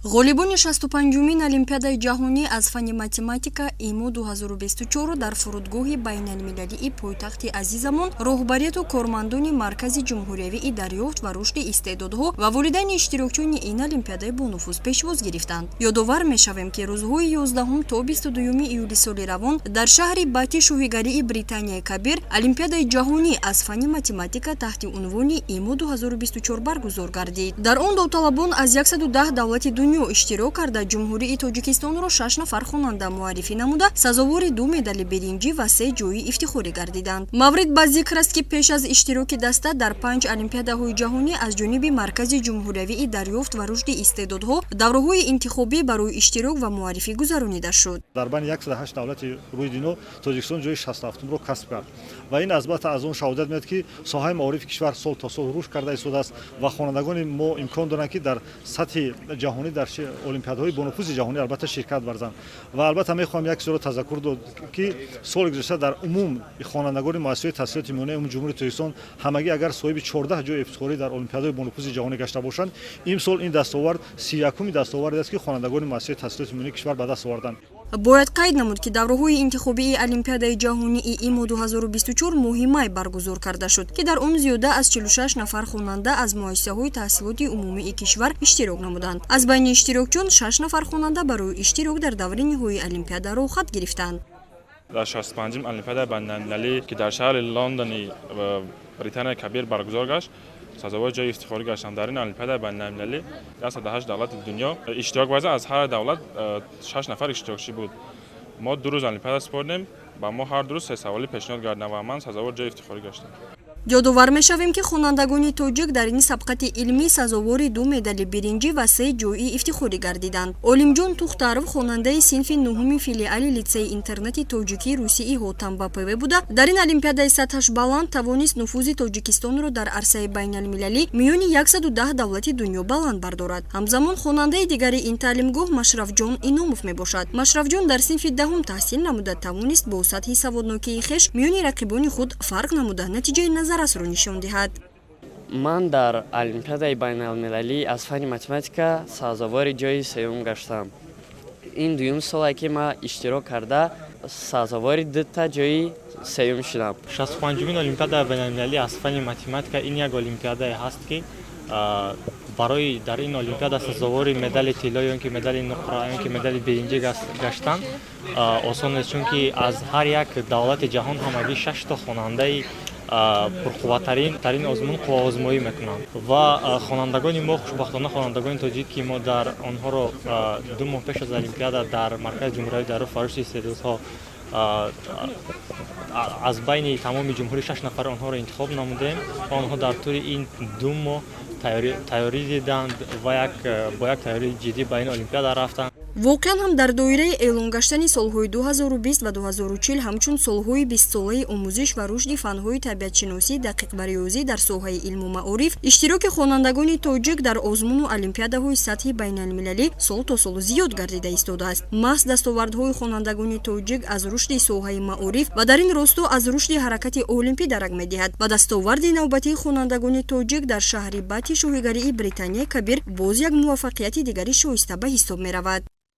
Ғолибони 65-умин Олимпиадаи ҷаҳонӣ аз фанни математика ИМО 2024 дар фурудгоҳи байналмилалии пойтахти азизамон роҳбарияту кормандони Маркази ҷумҳуриявии дарёфт ва рушди истеъдодҳо ва волидайни иштирокчиёни ин олимпиадаи бонуфуз пешвоз гирифтанд. Ёдовар мешавем, ки рӯзҳои 11 то 22 июли соли равон дар шаҳри Бати шоҳигарии Британияи Кабир Олимпиадаи ҷаҳонӣ аз фанни математика таҳти унвони ИМО 2024 баргузор гардид. Дар он довталабон аз 110 давлати дунё иштирок карда, Ҷумҳурии Тоҷикистонро шаш нафар хонанда муаррифӣ намуда, сазовори ду медали биринҷӣ ва се ҷои ифтихорӣ гардиданд. Маврид ба зикр аст, ки пеш аз иштироки даста дар панҷ олимпиадаҳои ҷаҳонӣ аз ҷониби Маркази ҷумҳуриявии дарёфт ва рушди истеъдодҳо давраҳои интихобӣ барои иштирок ва муаррифӣ гузаронида шуд. Дар байни 108 давлати рӯи дунё Тоҷикистон ҷои 67-умро касб кард ва ин албатта аз он шаҳодат медиҳад, ки соҳаи маорифи кишвар сол то сол рушд карда истодааст ва хонандагони мо имкон доранд, ки дар сатҳи ҷаҳонӣ дар олимпиадаҳои бонуфузи ҷаҳонӣ албатта ширкат варзанд. Ва албатта мехоҳам як чизро тазаккур дод, ки соли гузашта дар умум хонандагони муассисаҳои таҳсилоти миёнаи умуми Ҷумҳурии Тоҷикистон ҳамагӣ агар соҳиби 14 ҷои ифтихорӣ дар олимпиадаҳои бонуфузи ҷаҳонӣ гашта бошанд, имсол ин дастовард 31-уми дастоварде аст, ки хонандагони муассисаҳои таҳсилоти миёнаи кишвар ба даст оварданд. Бояд қайд намуд, ки давраҳои интихобии Олимпиадаи ҷаҳонии ИМО 2024 моҳи май баргузор карда шуд, ки дар он зиёда аз 46 нафар хонанда аз муассисаҳои таҳсилоти умумии кишвар иштирок намуданд. Аз байни иштирокчиён шаш нафар хонанда барои иштирок дар даври ниҳоии олимпиада роҳхат гирифтанд. Дар 65-ум олимпиадаи байналмилалӣ, ки дар шаҳри Лондони Британияи Кабир баргузор гашт, сазовори ҷои ифтихорӣ гаштам. Дар ин олимпиадаи байналмилалӣ 108 давлати дунё иштирок варзанд, аз ҳар давлат шаш нафар иштирокчӣ буд. Мо 2 рӯз олимпиада супордем. Ба мо ҳар ду рӯз се саволӣ пешниҳод гардиданд ва ман сазовори ҷои ифтихорӣ гаштам. Ёдовар мешавем, ки хонандагони тоҷик дар ин сабқати илмӣ сазовори ду медали биринҷӣ ва се ҷои ифтихорӣ гардиданд. Олимҷон Тухтаров, хонандаи синфи нуҳуми филиали литсеи интернати тоҷикии русии Ҳотам ба ПВ буда, дар ин олимпиадаи сатҳаш баланд тавонист нуфузи Тоҷикистонро дар арсаи байналмилалӣ миёни 110 давлати дунё баланд бардорад. Ҳамзамон, хонандаи дигари ин таълимгоҳ Машрафҷон Иномов мебошад. Машрафҷон дар синфи 10-ум таҳсил намуда, тавонист бо сатҳи саводнокии хеш миёни рақибони худ фарқ намуда, натиҷаи назаррасро нишон диҳад. Ман дар олимпиадаи байналмилалӣ аз фанни математика сазовори ҷои сеюм гаштам. Ин дуюм соле, ки ман иштирок карда, сазовори дута ҷои сеюм шудам. 65-умин олимпиадаи байналмилалӣ аз фанни математика ин як олимпиадае ҳаст, ки барои дар ин олимпиада сазовори медали тилло ё ин ки медали нуқра ё ин ки медали биринҷӣ гаштан осон нест, чунки аз ҳар як давлати ҷаҳон ҳамагӣ шашто хонандаи пурқувваттарин дар ин озмун қувваозмоӣ мекунанд. Ва хонандагони мо, хушбахтона, хонандагони тоҷик, ки мо дар онҳоро 2 моҳ пеш аз олимпиада дар Маркази ҷумҳуриявии дарёфт ва рушди истеъдодҳо аз байни тамоми ҷумҳурӣ шаш нафар онҳоро интихоб намудем ва онҳо дар тӯли ин 2 моҳ тайёрӣ диданд ва бо як тайёрии ҷиддӣ ба ин олимпиада рафтанд. Воқеан ҳам, дар доираи эълон гаштани солҳои 2020 ва 2040 ҳамчун солҳои 20-солаи омӯзиш ва рушди фанҳои табиатшиносӣ, дақиқ ва риёзӣ дар соҳаи илму маориф, иштироки хонандагони тоҷик дар озмуну олимпиадаҳои сатҳи байналмилалӣ сол то сол зиёд гардида истодааст. Маҳз дастовардҳои хонандагони тоҷик аз рушди соҳаи маориф ва дар ин росто аз рушди ҳаракати олимпӣ дарак медиҳад ва дастоварди навбатии хонандагони тоҷик дар шаҳри Бати шоҳигарии Британияи Кабир боз як муваффақияти дигари шоиста ба ҳисоб меравад.